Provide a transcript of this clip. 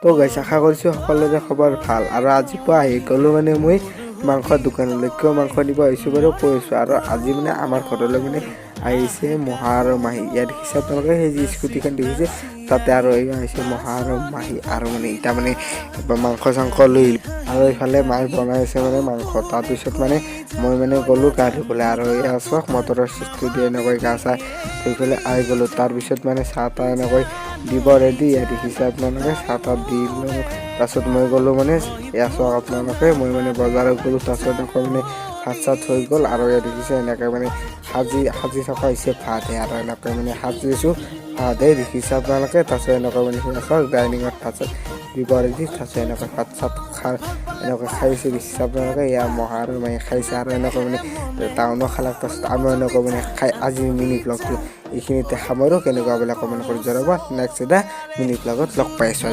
তো গাইছ, আশা কৰিছোঁ সকলোৰে খবৰ ভাল। আৰু আজি পুৱা আহি গ'লোঁ মানে মই মাংসৰ দোকানলৈ। কিয় মাংস নিব আহিছোঁ বাৰু কৈ আছোঁ। আৰু আজি মানে আমাৰ ঘৰলৈ মানে আহিছে মহা আৰু মাহী। ইয়াত দেখিছে আপোনালোকে, সেই যি স্কুটিখন দেখিছে তাতে। আৰু এই আহিছে মহা আৰু মাহী। আৰু মানে এতিয়া মানে মাংস চাংস লৈ আৰু এইফালে মায়ে বনাই আছে মানে মাংস। তাৰপিছত মানে মই মানে গ'লোঁ গা ধুবলৈ। আৰু এয়া চাওক, মটৰৰ চুইচটো দি এনেকৈ গা চা ধুই পেলাই আহি গ'লোঁ। তাৰপিছত মানে চাহ তাহ এনেকৈ দিব ৰেডি। ইয়াত দেখিছে আপোনালোকে, চাহ তাহ দিলোঁ। তাৰপিছত মই গ'লোঁ মানে, এয়া চাওক আপোনালোকে, মই মানে বজাৰত গ'লোঁ। তাৰপিছত আকৌ মানে ভাত চাত হৈ গ'ল। আৰু ইয়াত দেখিছে, এনেকৈ মানে সাজি সাজি থকা হৈছে ভাত। আৰু এনেকৈ মানে সাজিছোঁ ভাত, এই দেখিছে আপোনালোকে। তাৰপিছত এনেকৈ মানে সেয়া চাওক, ডাইনিঙত ভাত চাত দিব ৰেডি। তাৰপিছত এনেকৈ ভাত চাত খাই এনেকৈ খাইছে, দেখিছে আপোনালোকে। এয়া মহা আৰু মায়ে খাইছে। আৰু এনেকৈ মানে টাউনো খালাক, তাৰপিছত আমিও এনেকৈ মানে খাই আজি মিনি ব্লগটো এইখিনিতে সামৰোঁ। কেনেকুৱা বোলে কমেণ্ট কৰি জনাব। নেক্সট এটা মিনি ব্লগত লগ পাই আছোঁ আজি।